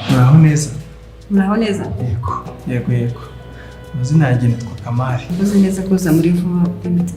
Muraho neza? Muraho neza. Yego, amazina yanjye nitwa Kamari. Mvuze neza kuza muri Vuba Limited.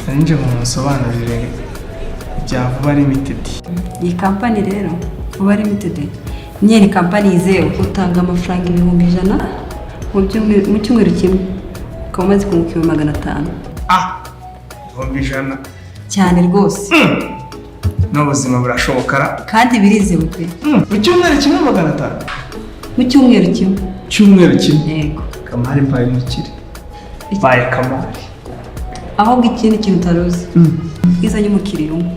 Nari nje ngo musobanurire ibya Vuba Limited. Iyi kampani rero, Vuba Limited, ni kampani yizewe. Utanga amafaranga 100,000 mu cyumweru kimwe, ukaba umaze kunguka 500,000. Ah, 100,000? Cyane rwose. N'ubuzima burashoboka ra? Kandi birizewe pe. Mu cyumweru kimwe 500? Mu cyumweru kimwe. Cyumweru kimwe? Yego. Kamari, mbaye umukire, mbaye Kamari. Ahubwo ikindi kintu utari uzi, iyo uzanye umukiriya umwe,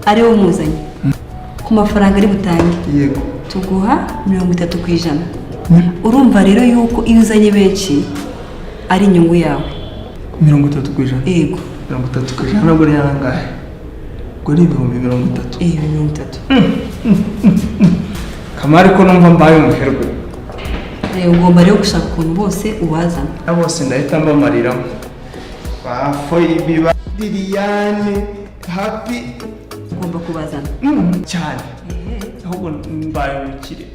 ari we umuzanye, ku mafaranga ari butange, tuguha 30%. Urumva rero yuko iyo uzanye benshi ari inyungu yawe. 30%? Yego. 30% nabwo ni angahe? Ubwo ni 30,000? 30,000. Kamari, ko numva mbaye umuherwe! Ugomba rero gushaka ukuntu bose ubazana. Bose ndahita mbamariramo, ba Foyibi, ba Liliane, Happy. Ugomba kubazana. Cyane, ahubwo mbaye umukire.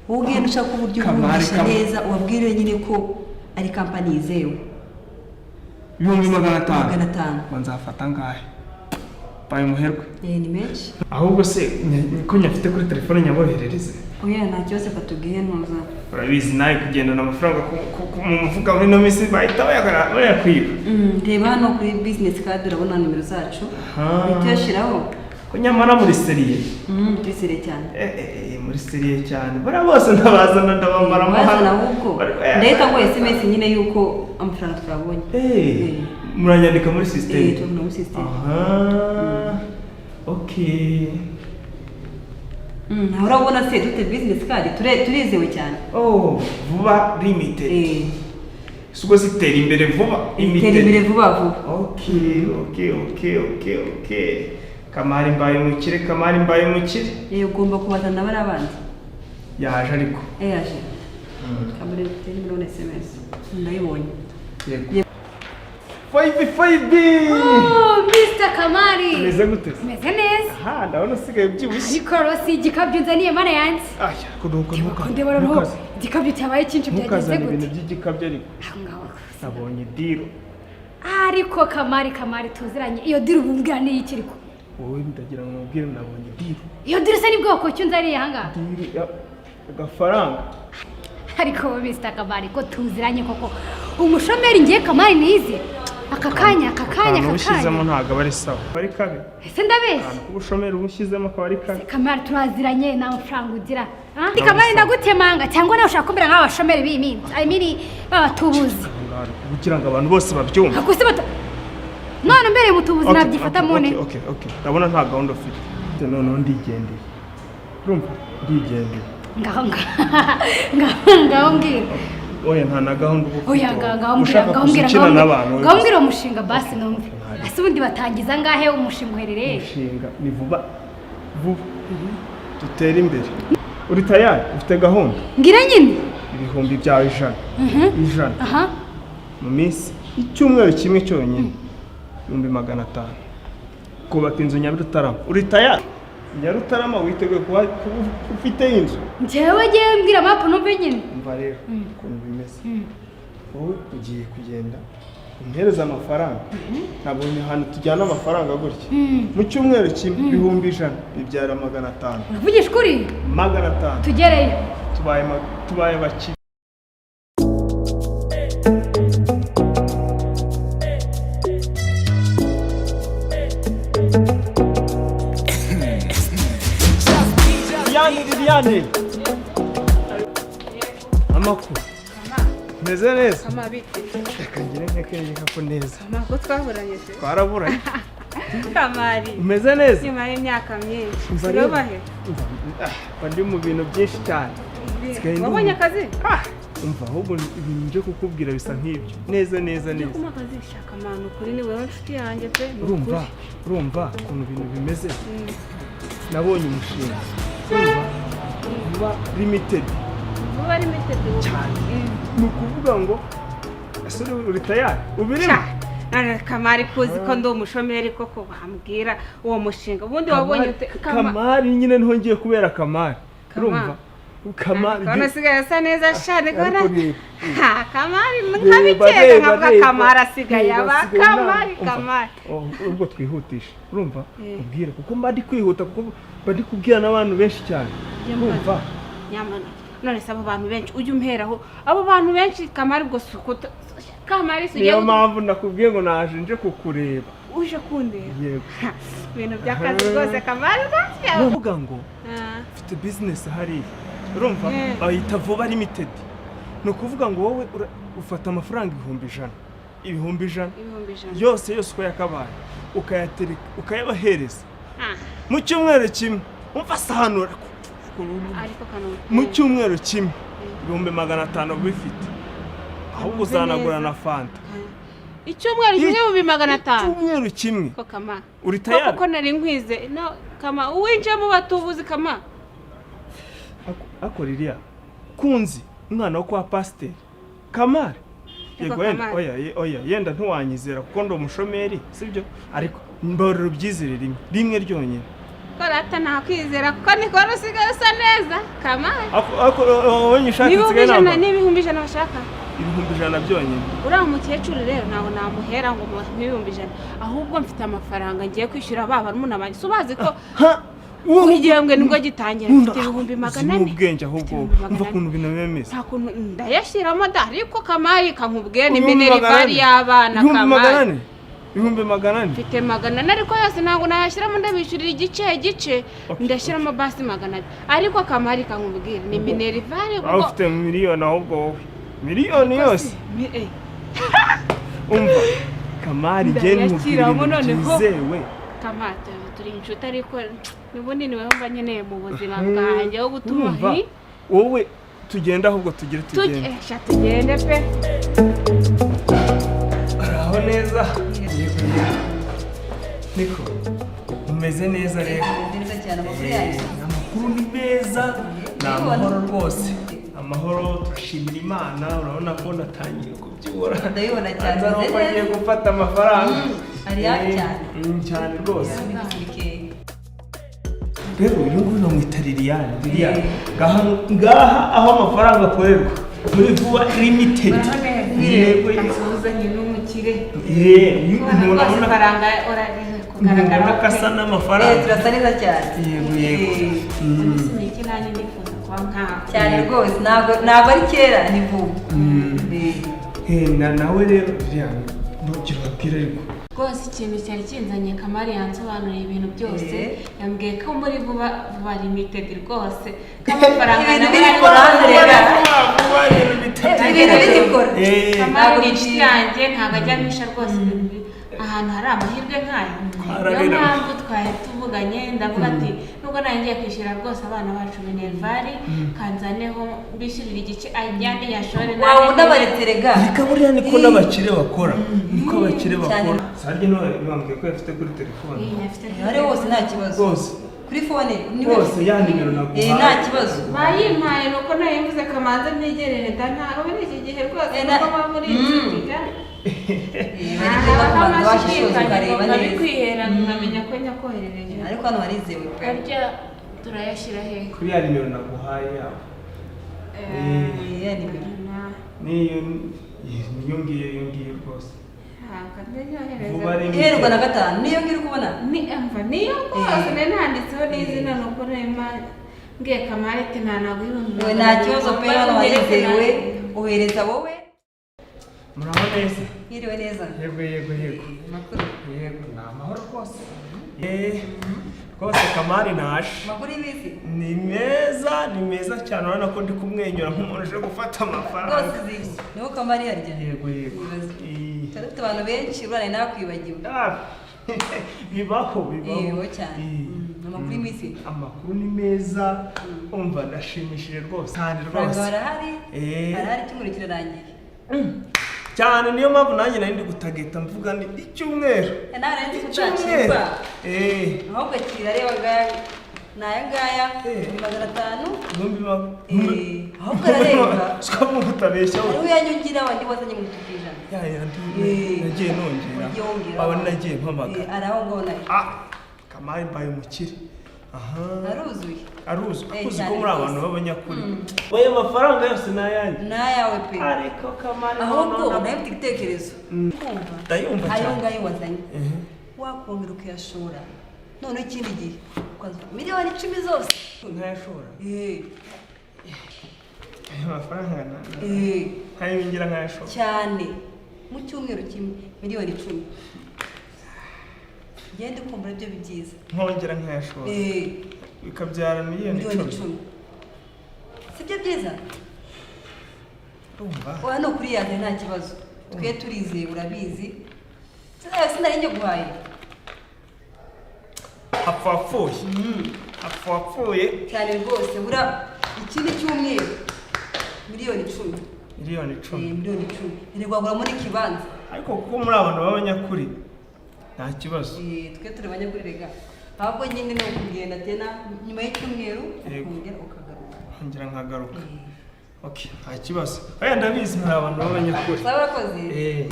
Wowe ugenda ushaka uburyo Kamari, ubumvisha Kamari. neza, ubabwire nyine ko ari kampani yizewe. 500,000? 500. Ngo nzafata angahe? Mbaye umuherwe. Ni menshi. Ahubwo se ko nyafite kuri telefone, nyaboherereze? Oya, nta kibazo, katubwiye ntuza. Urabizi nawe, kugendana amafaranga mu mufuka muri ino minsi bahita bayakwiba. Reba hano kuri business card, urabona nimero zacu. Ah. Uhita uyashyiraho. Ko nyamara muri sérieux? Turi sérieux cyane. Muri sérieux cyane. Bariya bose ndabazana, ndabamaramo. Bazana ahubwo. Ndahita nguha SMS nyine yuko amafaranga twabonye. Muranyandika muri system? Tubona muri system. Aha, okay. Urabona se dufite business card, turizewe cyane. Oh, Vuba Limited. Si ubwo zitera imbere vuba? Itera imbere vuba vuba. Okay, Kamari, mbaye umukire. Kamari, mbaye umukire. Ugomba kubazana bariya bandi. Yaje ariko. Yaje. Kamere nimero na SMS ndayibonye. Yego, Foyibi, Foyibi! Oh, Mr. Kamari. Umeze gute se? Meze neza. Aha ndabona usigaye ubyibushye. Ariko rero si igikabyo nzaniye, mana yanjye. Aya, kunuka nuka. Ndeba noneho igikabyo cyabaye cyinshi, byagenze Ntukazane gute? ibintu by'igikabyo ariko. Aho ngaho. Nabonye deal. Ariko Kamari, Kamari tuziranye, iyo deal ubumbwira ni iki ariko? Wowe ndagira ngo mubwire, nabonye deal. Iyo deal se ni bwoko ki unzaniye aha ngaha? Deal agafaranga. Ariko wowe Mr. Kamari, ko tuziranye koko, umushomeri ngiye Kamari nize aka kanya, aka kanya, Akantu aka ushyizemo kanya. ntabwo aba ari sawa, aba ari kabi. Ese ndabeshya? Akantu k'ubushomeri uba ushyizemo akaba ari kabi. Kamari turaziranye, nta mafaranga ugira. Ah? Kamari, ndagutemanga cyangwa nawe ushaka kumera nk'abashomeri b'iyi minsi, I mean babatubuzi? Kugira ngo abantu bose babyumve. Ako se none mbere mutubuzi nabyifata mune? Okay, ndabona nta gahunda ufite, noneho ndigendeye. Urumva, ndigendeye. Ngaho ngaho ngaho mbwira. Oya, nta na gahunda uba ufite. Oya, ngaho ngaho mbwira. Ushaka Ngaho kuza mbwira. ukina Ngaho n'abantu. ngaho mbwira uwo mushinga basi numve. Ese ubundi batangiza angahe? Umushinga uherereye? Umushinga ni vuba vuba, dutere imbere. Uri tayari? Ufite gahunda? Mbwira nyine. Ibihumbi byawe ijana, ijana, mu minsi icyumweru kimwe cyonyine, 500,000, kubaka inzu Nyarutarama. Uri tayari? Nyarutarama witeguye kuba ufite inzu? Njyewe ngewe mbwira map numve nyine. Umva rero ukuntu bimeze: wowe ugiye kugenda umpereza amafaranga. Nabonye ahantu tujyana amafaranga gutya mu cyumweru kimwe, 100,000 bibyara 500. Uravugisha ukuri? 500. Tugereyo. Tubaye bakire. Liliane, Liliane, amakuru? Meze neza. Reka ngire ntekereza ko neza. Ko twaburanye se? Twaraburanye. Kamari. Umeze neza? Nyuma y'imyaka myinshi. Umva rero. Urubahe. Umva, mba ndi mu bintu byinshi cyane. Nsigaye ndi Wabonye akazi? Ah, umva, ahubwo ibintu nje kukubwira bisa nk'ibyo neza neza neza. Kuma akazi shaka manu kuri ni wewe nshuti yanjye pe, ni Urumva, ukuri. urumva ukuntu ibintu bimeze. Nabonye umushinga, urumva, Vuba Limited. Vuba Limited. Cyane. Ni ukuvuga ngo ese uri tayari, ubirimo? Sha, none Kamari, kuzi ko ndi umushomeri koko, wambwira uwo mushinga ubundi wabonye ute? Kamari nyine niho ngiye kubera Kamari. Kamari. Urumva, Kamari. Kubona asigaye asa neza shane kubona. Ariko reba. Ha, Kamari, Reba, nkabikeka reba, nkavuga reba. Kamari asigaye Reba, aba asigaye Kamari. Umva, Kamari. oh, ubwo twihutisha, urumva, ubwire kuko mba ndi kwihuta, kuko mba ndi kubwira n'abantu benshi cyane, urumva. Nyamana none se abo bantu benshi ujya umperaho, abo bantu benshi Kamari, ubwo si uko Kamari si ugiye Niyo mpamvu nakubwiye ngo naje nje kukureba. Uje kundeba? Yego. Ha, ibintu by'akazi rwose Kamari rwose. Nuvuga ngo Ah, mfite business hariya, urumva, bayita Vuba Limited. Ni ukuvuga ngo wowe ufata amafaranga 100,000, 100,000, 100,000. yose yose uko yakabaye, ukayatereka, ukayabahereza mu cyumweru kimwe. Umva, asahanura Ariko kano mu cyumweru kimwe 500,000 bifite, ahubwo Numve uzanagura neza. na Fanta. Icyumweru kimwe 500,000? Icyumweru kimwe. Ko Kama Uri ko tayari? Kuko nari nkwize no Kama uwinjiyemo batubuzi Kama. Ako ririya kunzi umwana wo kwa pasiteri Kamari. Ariko Yego, yenda Kamari. oya, oya, yenda ntiwanyizera kuko ndi umushomeri, sibyo? Ariko mbarura ubyizere rimwe rimwe ryonyine. Ko rata ntakwizera kuko niko usigaye usa neza Kamari. Ako wowe ushaka N'ibihumbi nsigaye ijana nambara. n'100,000 bashaka? 100,000 byonyine. Uriya mukecuru rero ntabwo namuhera ngo muhe 100,000, ahubwo mfite amafaranga ngiye kwishyura ba barumuna banjye, si ubazi ko Ha, uwo igihembwe nibwo gitangira, mfite 400,000. Ubwenge ahubwo. Mfite ibihumbi Umva 400. ukuntu ibintu biba bimeze. Nta kuntu ndayashyiramo da, ariko Kamari kankubwiye ni 400,000. minerval y'abana. Ibihumbi magana Kamari. ane 400,000. Mfite 400 ariko yose ntabwo nayashyiramo, ndabishyurira igice igice. Ndashyiramo basi 200, ariko Kamari kankubwira ni minerval. Waba ufite miliyoni ahubwo wowe, miliyoni yose. Umva Kamari, njye nkubwira Ndayashyiramo ibintu noneho. byizewe. Kamari, turi inshuti, ariko n'ubundi ni wowe mba nkeneye mu buzima bwanjye wo gutuma Urumva, hi wowe tugende ahubwo, tugire tujye tugende. Sha, tugende pe. Aho neza. Yego yego, niko umeze neza rero? Neza cyane, amakuru yanyu? Amakuru ni meza, ni amahoro rwose, amahoro, turashimira Imana. Urabona ko natangiye kubyibura. Ndabibona cyane, Nza umeze nuko ngiye neza. gufata amafaranga. Ari hafi cyane. Cyane rwose. Bikeya. Rero uyu nguyu bamwita Liliane. Liliane, ngaha ngaha aho amafaranga akorerwa muri Vuba Limited. Yego yego. Asuhuzanye n'umukire. Uyu Ubona umuntu rwose abona ifaranga kugaragara. Umuntu ko asa n'amafaranga. Turasa neza cyane. Yego yego. Ni iki nanjye nifuza kuba nkawe. Cyane rwose, ntabwo ari kera, ni vuba. Nawe rero Liliane, ntugire ubabwire ariko. Rwose ikintu cyari kinzanye, Kamari yansobanuriye ibintu byose. Yambwiye ko muri Vuba Vuba Limited rwose ko amafaranga Ibintu nawe biri ari ku ruhande rega. Vuba vuba ibintu bitatu. Ibintu bigikora. Kamari ni inshuti yanjye, ntabwo ajya ampisha rwose ibintu ahantu hari amahirwe nk'ayo. Niyo Twarabiranye. mpamvu twari tuvuganye, ndavuga ati nubwo nanjye ngiye kwishyura rwose abana bacu minerval, kanzaneho mbishyurira igice ajyane yashore. Waba unabaretse rega. Reka, buriya niko n'abakire bakora, niko abakire Cyane. bakora. Sarge niwe bambwiye ko yafite kuri telefone. Ari wose nta kibazo. Rwose. Kuri phone ni Rwose ya nimero naguhaye. Nta kibazo. Bayimpaye nuko nayivuze kamanze myegerere da, ntabwo muri iki gihe rwose Na- kuko muba muri inshuti ga. Bari byiza kubanza washishoza ukareba neza. Nkabikwihera nkamenya ko nyakoherereje. Ariko hano harizewe pe. Harya turayashyira hehe? Kuri ya nimero naguhaye yawe. Ya nimero. Niyo niyo ngiyo, iyo ngiyo rwose. Vuba Ntabwo Limited. Iherwa na gatanu niyo ngiyo uri kubona. Ni amva niyo rwose, nari nanditseho n'izina nuko nema mbwiye Kamari ati nta ntabwo ibihumbi We nta kibazo pe, hano harizewe, ohereza wowe. Muraho neza? Mwiriwe neza. Yego yego yego. Amakuru? Yego, ni amahoro rwose. Rwose Kamari naje. Amakuru y'ibisi? Ni meza, ni meza cyane. Urabona ko ndi kumwenyura nk'umuntu uje gufata amafaranga. Rwose zizi niho Kamari yarya. Yego yego. Tuba dufite abantu benshi, urane nakwibagiwe. Ah. Bibaho, bibaho. Yego cyane. Amakuru y'iminsi? Amakuru ni meza, umva ndashimishije rwose cyane Amafaranga rwose. barahari. Eh. Barahari, icyumweru kirarangiye. Cyane, niyo mpamvu nanjye nari ndi gutageta mvuga ni icyumweru. Nawe nari nzi ko Icyumweru. utacikwa. Eh. Ahubwo akira, reba ngaya ni aya ngaya. Eh. Ni 500. Ibihumbi Eh, ahubwo ararenga. Siko utabeshya we. Hariho uyanyongera wandi wazanye 30%. Ya yandi Eh. nagiye nongera. Ugiye wongera. Aba nagiye mpamagara. Eh, ari aho ngaho nayo. Ah, Kamari, mbaye umukire aha. Aruzuye. Aruzi. Eh, Akuzi ko cyane muri abantu rwose. b'abanyakuri. Oya, amafaranga yose ni ayanjye. Ni ayawe pe. Ariko Kamari, Ahubwo no, no, no. nawe mfite igitekerezo, kumva? Ndayumva Ayo cyane. ngayo wazanye wakongera ukayashora, noneho ikindi gihe ukaza 10 miliyoni zose. Nkayashora? Eh. Ayo mafaranga Eh. nkayongera nkayashora? Cyane, mu cyumweru kimwe 10 miliyoni. Ngende kumva aribyo byiza. Nkongera nkayashora? Eh. Bikabyara miliyoni miliyoni icumi icumi sibyo byiza? Urumva. Oya, ni ukuri yazanye nta kibazo, twe turizeye, urabizi. Sinari njye guhaye. Apfa wapfuye, apfa wapfuye. Cyane rwose, bura ikindi cyumweru 10 miliyoni. Miliyoni Eh, icumi 10 miliyoni ntirwagura muri kibanza. Ariko kuko muri abantu b'abanyakuri nta kibazo. Eh, twe turi abanyakuri rega. Ahubwo nyine ni ukugenda tena nyuma y'icyumweru. Yego. Ukongera ukagaruka. Nkongera nkagaruka, okay, nta kibazo. Oya, ndabizi muri abantu b'abanyakuri. Sawa, urakoze. Eh. Eh.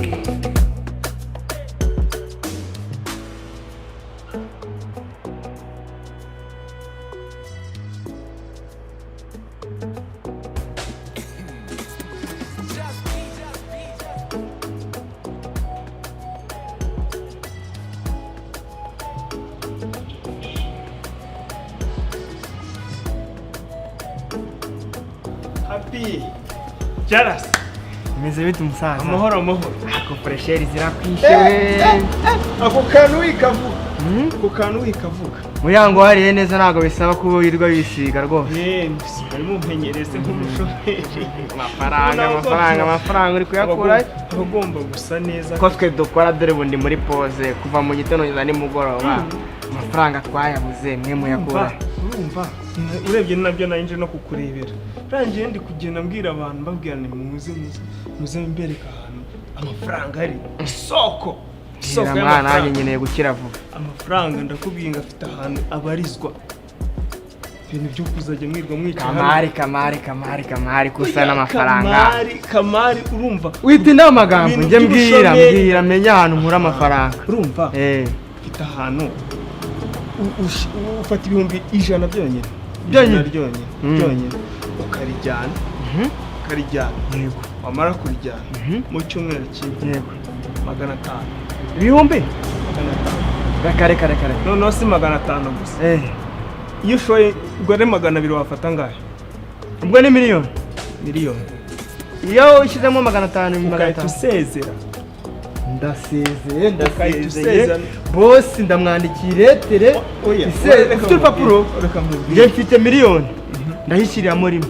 Happy Jaras. Bimeze bite, umusaza? Amahoro, amahoro. Ako fraîcheur zirakwishe we. Ako kantu wikavuga, ako kantu wikavuga. Muyango wariye neza, ntabwo bisaba kuba wirirwa wisiga rwose. Harimo umpenyereze nk'umushomeri. Amafaranga, amafaranga, amafaranga uri kuyakura. Aba agomba gusa neza. Ko twe dukora, dore bundi muri pause kuva mu gitondo kugeza nimugoroba, amafaranga twayabuze, mwe muyakura. Urumva, urebye nabyo nanje no kukurebera rangiye ndi kugenda mbwira abantu, mbabwira ni muze, muze, muze mbereka ahantu amafaranga ari, isoko, isoko Bwira mwana nanjye y'amafaranga. Nkeneye gukira vuba. Amafaranga, ndakubwiye ngo afite ahantu abarizwa, ibintu byo kuzajya mwirwa mwica hano. Kamari, Kamari, Kamari, Kamari, kusa n'amafaranga. Kamari, Kamari, urumva. Witinda amagambo. Ibintu Njye mbwira. by'ubushomeri. Mbwira menye ahantu nkura amafaranga. Urumva, Eh. mfite ahantu ufata 100,000 byonyine. Byonyine? Ijana ryonyine. Byonyine ukarijyana, ukarijyana. Yego. Wamara kurijyana, mu cyumweru kimwe, Yego. 500. Ibihumbi 500. Reka, reka, reka, reka. Noneho si 500 gusa. Eh. Iyo ushoye ubwo ari 200, wafata angahe? Ubwo ni miliyoni. Miliyoni. Iyo ushyizemo 500, magana Ugahita atanu usezera. Ndasezeye. Ugahita Ndasezeye. usezera. Bosi ndamwandikiye iretere. Oya, Ise- reka ufite urupapuro? nkubwire, reka nkubwire. Njye mfite miliyoni, ndayishyiriramo rimwe.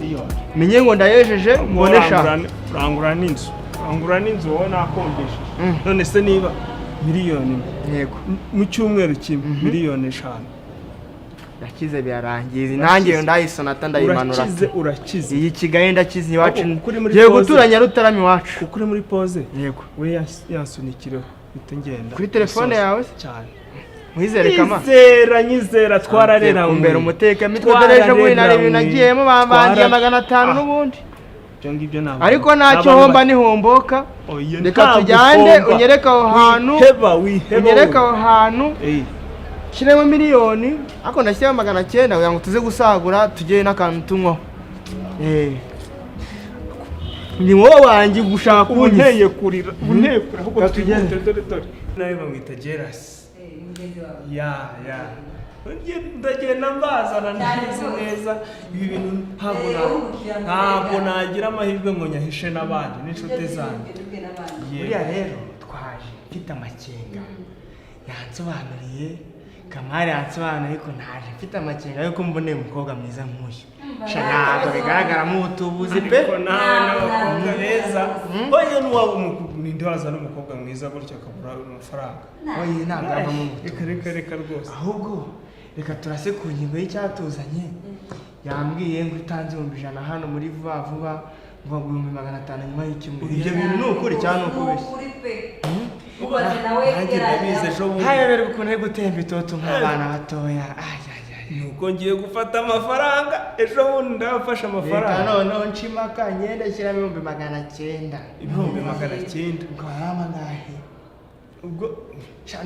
Miliyoni. Menye ngo ndayejeje, mbone eshanu. Urangura n'inzu, urangura n'inzu wowe nakombesheje. None se niba miliyoni imwe, Yego. mu cyumweru kimwe 5 miliyoni. Ndakize, birarangiye. Izi nanjye ndayisonata, ndayimanura. Urakize, urakize. Iyi Kigali ndakize iwacu. Ahubwo kuko uri muri Ngiye pause. gutura Nyarutarama iwacu. Kuko uri muri pause, Yego. we yansunikiriho mpita ngenda. Kuri telefone Gusoza. yawe se? Cyane. Mwizere kama Nyizera, nyizera, twararera. Kumbera umuteka mitwe, dore ejo bundi nari ibintu nagiyemo bambangiye 500 n'ubundi. Ibyo ngibyo ntabwo Ariko ntacyo homba nihomboka. Oya, Reka ntabwo tujyane, uhomba. unyereke aho hantu. Wiheba, wiheba. Unyereke wowe. aho hantu. Eh, Shyiremo miliyoni, ariko ndashyiramo 900 kugira ngo tuze gusagura, tugere n'akantu tunywaho. Eh. Ni wowe wanjye gushaka Ubu kunyiza. nteye kurira, ubu nteye kurira ahubwo. Reka tugende. Twihute, dore dore nawe bamwita Gerasi. Ya ndagenda mbazana Cyane neza rwose. neza. Ibi bintu ntabwo Eh, wungukira mu ntabwo rega. nagira amahirwe ngo nyahishe n'abandi n'inshuti zanjye. Yego. Buriya rero twaje mfite amakenga, yansobanuriye Kamari, yansobanuriye, ariko naje mfite amakenga yuko mboneye umukobwa mwiza nk'uyu. Sha, ntabwo bigaragaramo ubutubuzi pe. Ariko nawe n'abakobwa beza, oya, n'uwaba ninde wazana umukobwa mwiza gutya akabura amafaranga? Oya, ntabwo avamo Reka ubutubuzi. reka reka rwose. Ahubwo reka turase ku ngingo y'icyatuzanye. Yambwiye ngo utanze 100,000 hano muri vuba vuba, ngo 500,000 nyuma y'icyumweru. Ibyo bintu ni ukuri cyangwa ni ukubeshya? Ukuri pe. Ubaze nawe. Nanjye ndabizi, ejo bundi. Hayoberwa ukuntu ari gutemba itoto nk'abana batoya. Ay, ay, ay. Nuko ngiye gufata amafaranga, ejo bundi ndabafashe Reka amafaranga. noneho nshimaka ngenda shyiramo 900,000. 900,000. Ubwo hari amangahe? Ubwo Sha,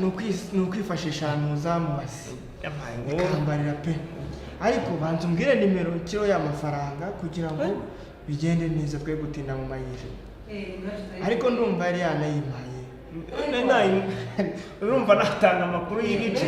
ni ukwifashisha ahantu uzamubaze. Yampaye ngo Ikambarira pe, ariko banza umbwire nimero kiro y'amafaranga kugira ngo bigende neza, twe gutinda mu mayira. Ariko ndumva yari yanayimpaye. Urumva natanga amakuru y'ibice.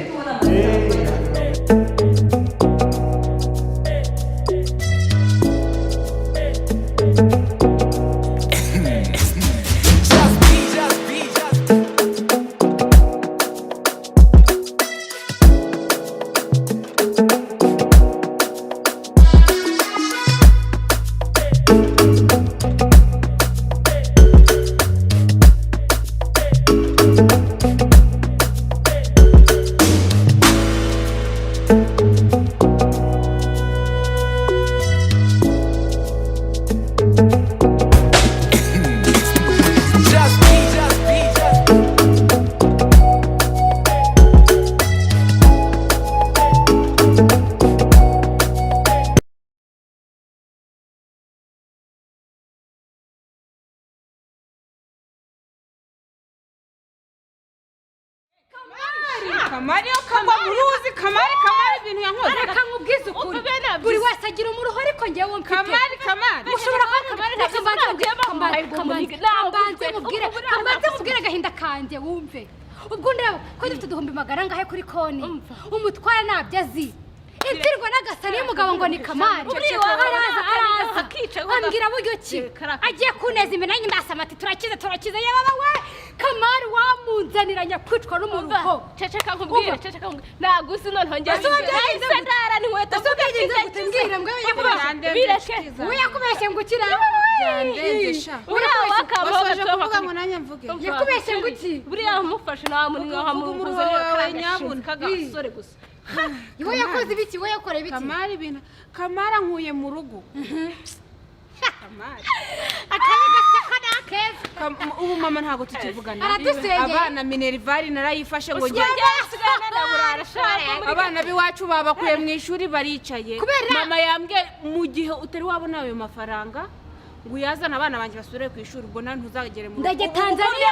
Kamari yo, Kamari, uruzi Kamari, Kamari ibintu yankoze. Reka nkubwize ukuri, Utubere byiza. buri wese agira umuruho, ariko njyewe mfite Kamari, Kamari. Mushobora kuba Kamari, reka mbanze mubwire, kambanze mubwire, kambanze mubwire agahinda kanjye wumve. Ubwo ndeba ko dufite uduhumbi magana angahe kuri konti, umutwara ntabyo azi, inzirwa n'agasani y'umugabo ngo ni Kamari. Araza, araza ambwira buryo ki agiye kuneza imbere, nanjye ndasama ati turakize, turakize. Yababa we, Kamari wamunzanira nyakwicwa n'umuruho. Ceceka nkubwire, ceceka nkubwire, ntabwo uzi noneho njye Ese ubu byagenze nahise gute? ndara n'inkweto. Ese ubu byagenze gute? Mbwira mbwe yakubeshye. Bireke. We yakubeshye ngo ukira. Byandenze sha. Uriya wakabaho Wasoje gato. kuvuga ngo nanjye mvuge? Yakubeshye ngo iki? Buriya mufashe nta muntu Uvuga umuruho wawe nyabuna. Kagasore gusa. We yakoze ibiki? We yakoreye ibiki? Kamari, ibintu Kamara nkuye mu rugo. Kamari. Akabi gaseka ni akeza. Ubu mama ntabwo tukivugana. Aradusengeye. Abana minerval narayifashe ngo njye. Abana b'iwacu babakuye mu ishuri baricaye. Kubera- Mama yambwiye mu gihe utari wabona ayo mafaranga ngo uyazane abana banjye basubire ku ishuri, ubwo nawe ntuzagere mu rugo. Ndajya Tanzania.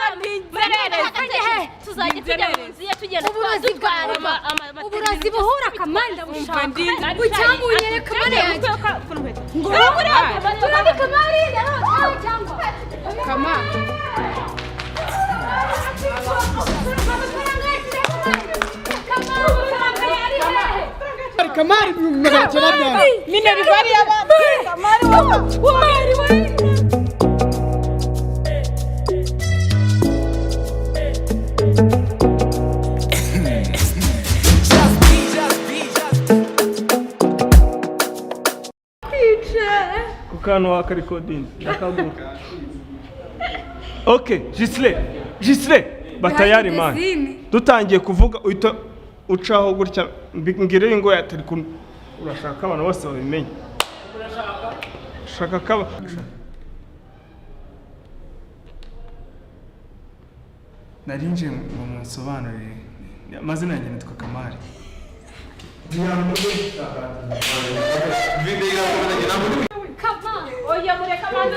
Tuzajya tujya mu nzu ye tugenda. Uburozi bwawe, uburozi buhura, Kamanda bushaka ucyamunyereka Kamanda yanjye ngo turabe Kamari cyangwa Kamari. Amafaranga amafaranga yari hehe? Kamari, 900 byawe. Minerval y'abana. Kamari we. Ku kantu wakarikodingi ndakagura. Ok, Gisle, Gisle, batayari man, dutangiye kuvuga uhita ucaho gutya, ngire ngo yatari kun urashaka abantu bose babimenye, ushaka kaba narinje ngo munsobanurire. Amazina yanjye nitwa Kamari. Kamari. Oya, mureka abanze.